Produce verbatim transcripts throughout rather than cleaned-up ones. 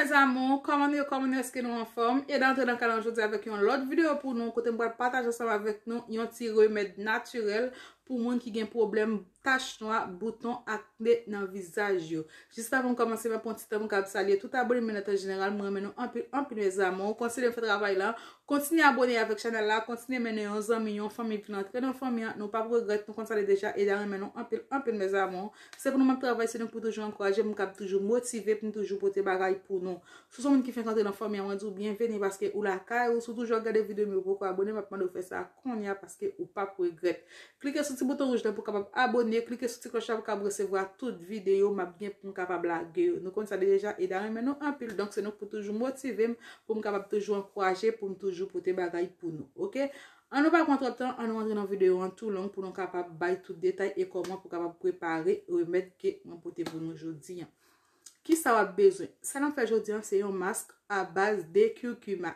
Mes amours, kòman nou ye, kòman nou, èske nou anfòm? Eda antre nan kanal jodi avèk yon lòt videyo pou nou, kote m pral pataje ansanm avèk nou yon ti remèd natirèl pou moun ki gen pwoblèm tach nwa, bouton, akne nan vizaj yo. Jis avan m kòmanse, m ap pran ti tan pou m kab salye tout abone m yo an tan jeneral. Mwen renmen nou anpil, anpil, mes amours. Kontinye fè travay la. Kontinye abone avèk chanèl la. Kontinye mennen yon zanmi, yon fanmi vin antre nan fanmi an. Nou p ap regrèt, nou konn sa li deja. Eda renmen nou anpil, anpil, mes amours. Se pou nou m ap travay, se nou k pou toujou ankouraje m, pou m kab toujou motive, pou m toujou pote bagay pou nou. Si w se yon moun ki fenk antre nan fanmi an, mwen di w byenveni paske ou lakay ou. Si w toujou ap gade videyo m yo, ou poko abone, m ap mande w fè sa kounye a paske ou p ap regrèt. Klike sou ti bouton wouj la pou w kapab abone, klike sou ti klòch la pou w kapab resevwa tout videyo m ap gen pou m kapab lage yo. Nou konn sa deja, Eda renmen nou anpil, donk se nou k pou toujou motive m, pou m kapab toujou ankouraje, pou m toujou pote bagay pou nou, oke? An nou pa pran twòp tan, an nou antre nan videyo an tou long pou nou kapab bay tout detay e kòman pou kapab prepare remèd ke mwen pote pou nou jodi an. Kisa w ap bezwen? Sa n ap fè jodi an, se yon mask a baz de curcuma.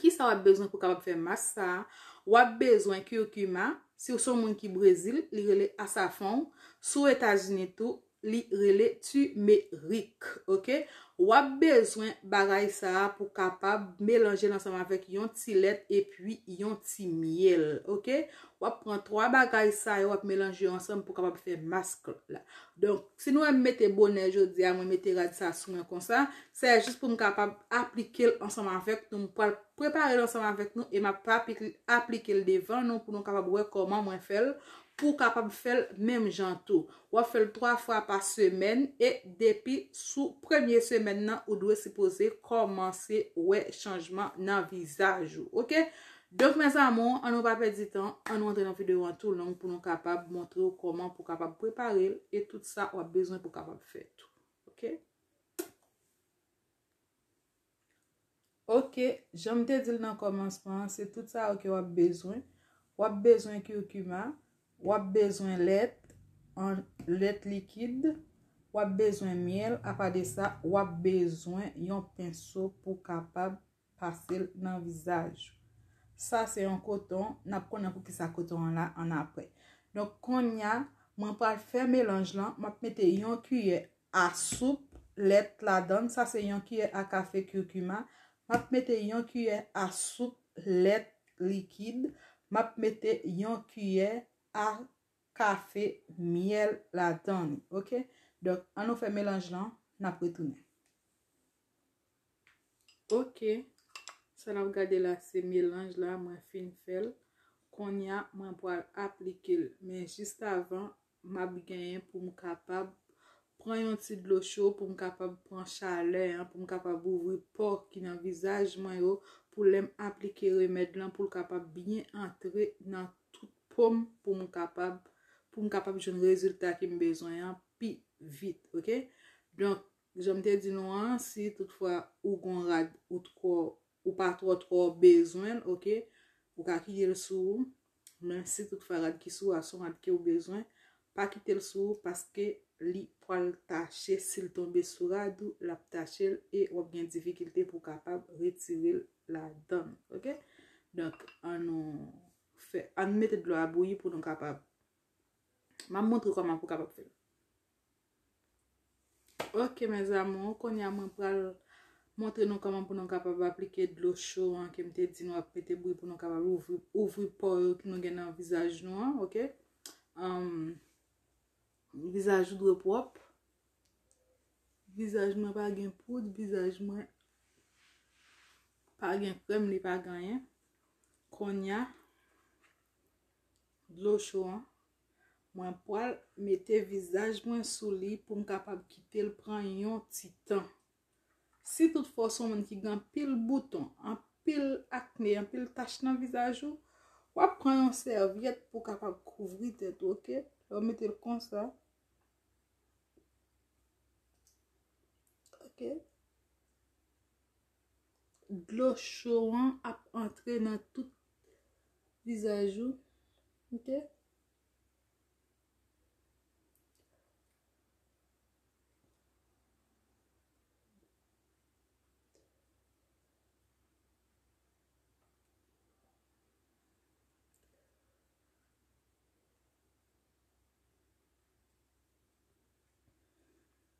Kisa w ap bezwen pou kapab fè mask sa a? W ap bezwen curcuma, si w se yon moun ki Brezil, li rele asafon, si w Etazini tou, li rele timerik, oke? W ap bezwen bagay sa a pou kapab melanje l ansanm avèk yon ti lèt epi yon ti myèl, oke? W ap pran twa bagay sa yo, w ap melanje yo ansanm pou kapab fè mask la. Donk, si nou wè m mete bonè jodi a, mwen mete rad sa sou mwen konsa, se jis pou m kapab aplike l ansanm avèk nou. M pral prepare l ansanm avèk nou e m ap apli-, aplike l devan nou pou nou kapab wè kòman mwen fè l, pou w kapab fè l menm jan tou. W ap fè l twa fwa pa semèn e depi sou premye semèn nan, ou dwe sipoze kòmanse wè chanjman nan vizaj ou, oke? Donk, mes amours, an nou pa pèdi tan, an nou antre nan videyo an tou long pou nou kapab montre w kòman pou kapab prepare l e tout sa w ap bezwen pou kapab fè tou. Oke? Oke, jan m te di l nan kòmansman an, se tout sa yo ke w ap bezwen. W ap bezwen curcuma, w ap bezwen lèt, an, lèt likid, w ap bezwen myèl, apa de sa, w ap bezwen yon penso pou kapab pase l nan vizaj ou. Sa se yon koton, n ap konnen poukisa koton an la ann apre. Donk, kounye a, mwen pral fè melanj lan, m ap mete yon kiyè a soup lèt ladan l, sa se yon kiyè a kafe curcuma. M ap mete yon kiyè a soup lèt likid, m ap mete yon kiyè a kafe myèl ladan li, oke? Donk, an nou fè melanj lan, n ap retounen. Oke, sa n ap gade la, se melanj la, mwen fin fè l. Kounye a, mwen pral aplike l. Men jis avan, m ap genyen pou m kapab pran yon ti dlo cho, pou m kapab pran chalè an, pou m kapab ouvri pò ki nan vizaj mwen yo, pou lè m aplike remèd lan, pou l kapab byen antre nan tout po m, pou m kapab, pou m kapab jwenn rezilta ke m bezwen an pi vit, oke? Donk, jan m te di nou an, si toutfwa ou gon rad ou twò, ou pa twò twò bezwen l, oke, ou ka kite l sou ou. Men si toutfwa rad ki sou ou a se yon rad ke w bezwen, pa kite l sou ou paske li pral tache. Si l tonbe sou rad ou, l ap tache l e w ap gen difikilte pou w kapab retire l ladan l, oke? Donk, an nou fè, an nou mete dlo a bouyi pou nou kapab, m ap montre kòman pou w kapab fè l. Oke, mes amours, kounye a mwen pral montre nou kòman pou nou kapab aplike dlo cho an ke m te di nou ap mete bouyi pou nou kapab ouvri, ouvri pò yo ki nou gen nan vizaj nou an, oke? Anm, vizaj ou dwe pwòp. Vizaj mwen pa gen poud, vizaj mwen pa gen krèm, li pa gen anyen. Kounye a, dlo cho an, mwen pral mete vizaj mwen sou li pou m kapab kite l pran yon ti tan. Si toutfwa w se yon moun ki gen anpil bouton, anpil akne, anpil tach nan vizaj ou, w ap pran yon sèvyèt pou w kapab kouvri tèt ou, oke? Lè w mete l konsa, oke? Dlo cho an ap antre nan tout vizaj ou, oke?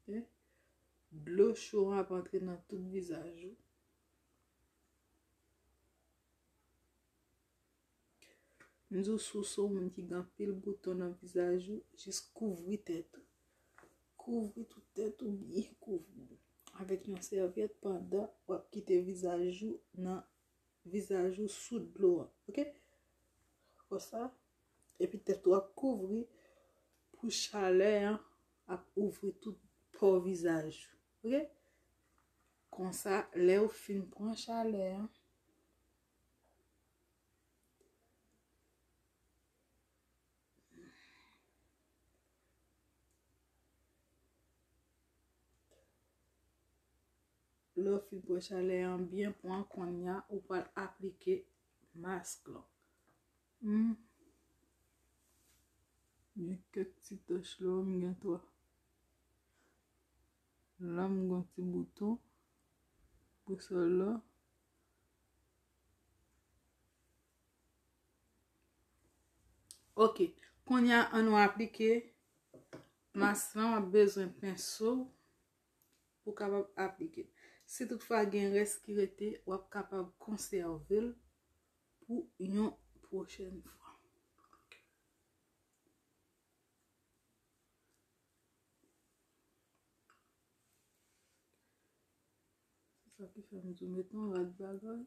Ok. Dlo cho an ap antre nan tout vizaj ou. M di w, si w se yon moun ki gen anpil bouton nan vizaj ou, jis kouvri tèt ou. Kouvri tout tèt ou, byen kouvri avèk yon sèvyèt pandan w ap kite vizaj ou nan vizaj ou sou dlo an, oke? Konsa, epi tèt ou ap kouvri pou chalè an ap ouvri tout pò vizaj ou, oke? Konsa, lè w fin pran chalè an, lè w fin pran chalè an byen pran, kounye a ou pral aplike mask lan. Hmm. Gen kèk ti tach la, m gen twa. La, m gen ti bouton. Pou sèl la. Ok. Kounye a, ann nou aplike mask lan, w ap bezwen penso pou w kapab aplike l. Si toutfwa gen rès ki rete, w ap kapab konsève l pou yon pwochèn fwa. Se sa ki fè m di w met yon rad bagay.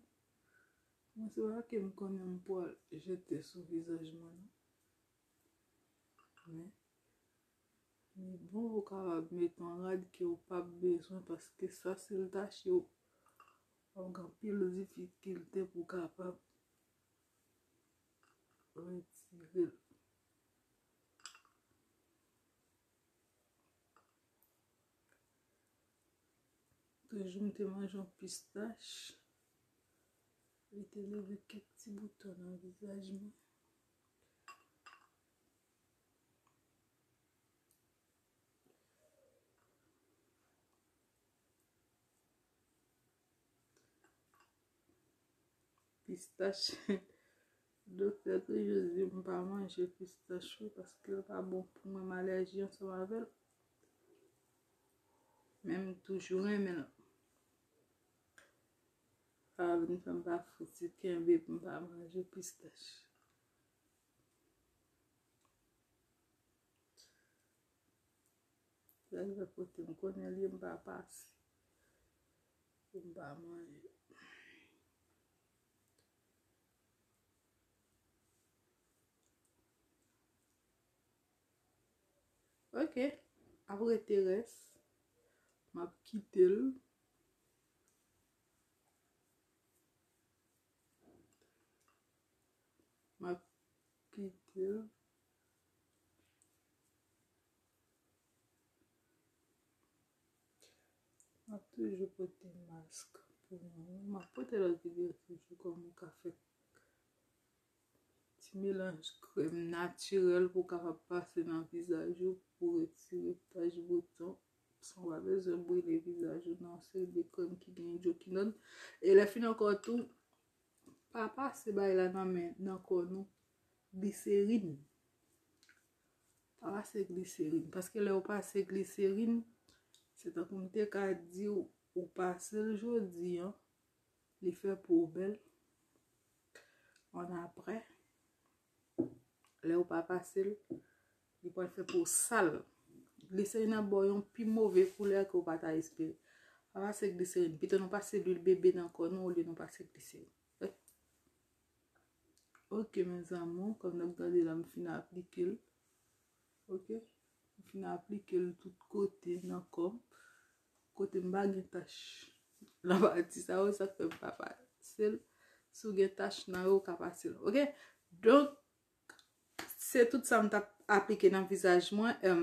Mwen se pa ke m konnen m pral jete sou vizaj mwen non. Men li bon pou w kapab met yon rad ke w p ap bezwen, paske sa si l tache w, w ap gen anpil difikilte pou w kapab retire l. Toujou m te manje yon pistach. Li te leve kèk ti bouton nan vizaj mwen. Pistach. Doktè toujou di m pa manje pistach wi, paske l pa bon pou mwen, m alèji ansanm avè l. Men m toujou renmen l. Sa vin fè m pa fouti kenbe pou m pa manje pistach. Sa k fè kote m konnen li, m pa pase pou m pa manje. Ok. Apre te rès, m ap kite l. M ap kite l. M ap toujou pote mask pou nou. M ap pote lòt videyo toujou kòman w ka fè ti melanj krèm natirèl pou w kapab pase nan vizaj ou pou retire tach bouton. San w pa bezwen brile vizaj ou nan yon seri de krèm ki gen idwokinòn. E lè fini ankò tou, pa pase bagay la nan men, nan kò nou, gliserin. Pa pase gliserin. Paske lè w pase gliserin, se tankou m te ka di w, ou pase l jodi an, li fè po w bèl. Annapre, lè w pa pase l, li pral fè po w sal. Gliserin ap ba w yon pi move koulè ke w pa ta espere. Pa pase gliserin. Pito nou pase lwil bebe nan kò nou olye nou pase gliserin. Ok, mes amours, kòm n ap gade la, m fin aplike l. Ok? M fin aplike l tout kote nan kò m. Kote m pa gen tach. Nan pati sa yo, sa k fè m pa pase l. Si w gen tach nan yo, w ka pase l. Ok? Donk, se tout sa m t ap aplike nan vizaj mwen. Em,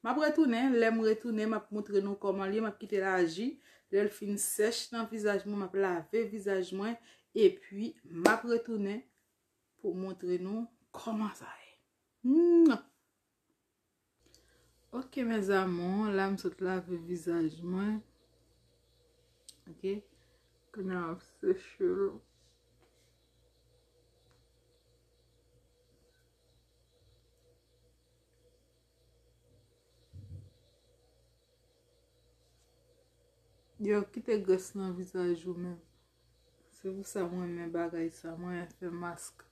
m ap retounen. Lè m retounen, m ap montre nou kòman l ye. M ap kite l aji. Lè l fin sèch nan vizaj mwen, m ap lave vizaj mwen. Epi, m ap retounen pou montre nou kòman sa ye. Hmm. Ok, mes amours, la m sot lave vizaj mwen. Ok. Kounye a m ap seche l. Yo, kite grès nan vizaj ou menm. Se pou sa mwen renmen bagay sa. Mwen renmen fè mask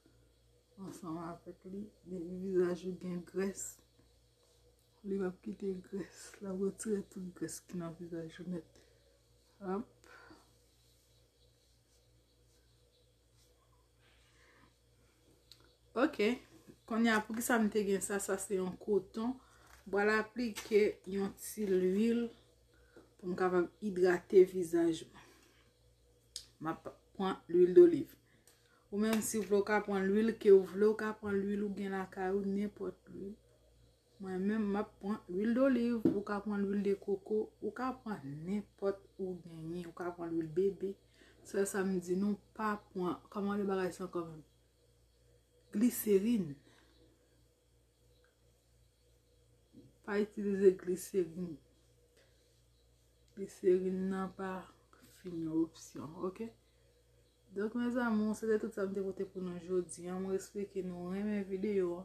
ansanm avèk li. Depi vizaj ou gen grès, li p ap kite grès. L ap retire tout grès ki nan vizaj ou nèt. Hop. Ok. Kounye a, poukisa m te gen sa? Sa se yon koton. M pral aplike yon ti lwil pou m kapab idrate vizaj mwen. M ap pran lwil doliv. Ou menm, si w vle, w ka pran lwil ke w vle, w ka pran lwil ou gen lakay ou, nenpòt lwil. Mwen menm, m ap pran lwil doliv, ou ka pran lwil de koko, ou ka pran nenpòt ou genyen, ou ka pran lwil bebe. Sèl sa m di nou, pa pran, kòman le bagay sa ankò menm? Gliserin. Pa itilize gliserin. Gliserin nan pa fin yon opsyon, ok? Donk, mes amours, se te tout sa m te pote pou nou jodi a. Mwen espere ke nou renmen videyo a.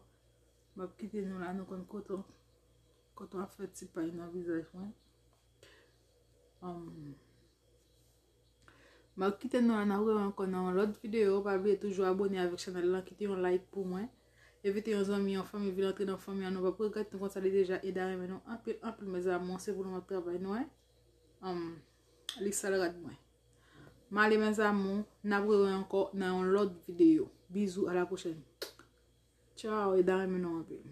M ap kite nou la, nou konn koton, koton ap fè ti pay nan vizaj mwen. Um, m ap kite nou la, n ap rewè ankò nan yon lòt videyo. Pa bliye toujou abone avèk chanèl lan, kite yon like pou mwen. Envite yon zanmi, yon fanmi, vin antre nan fanmi an, nou p ap regrèt, nou konn sa li deja, Eda renmen nou anpil, anpil, mes amours, se pou nou m ap travay nou, en. Um, li sal rad mwen. M ale, mes amours, n ap rewè ankò nan yon lòt videyo. Bizou, à la prochaine. Tchao, Eda renmen nou anpil.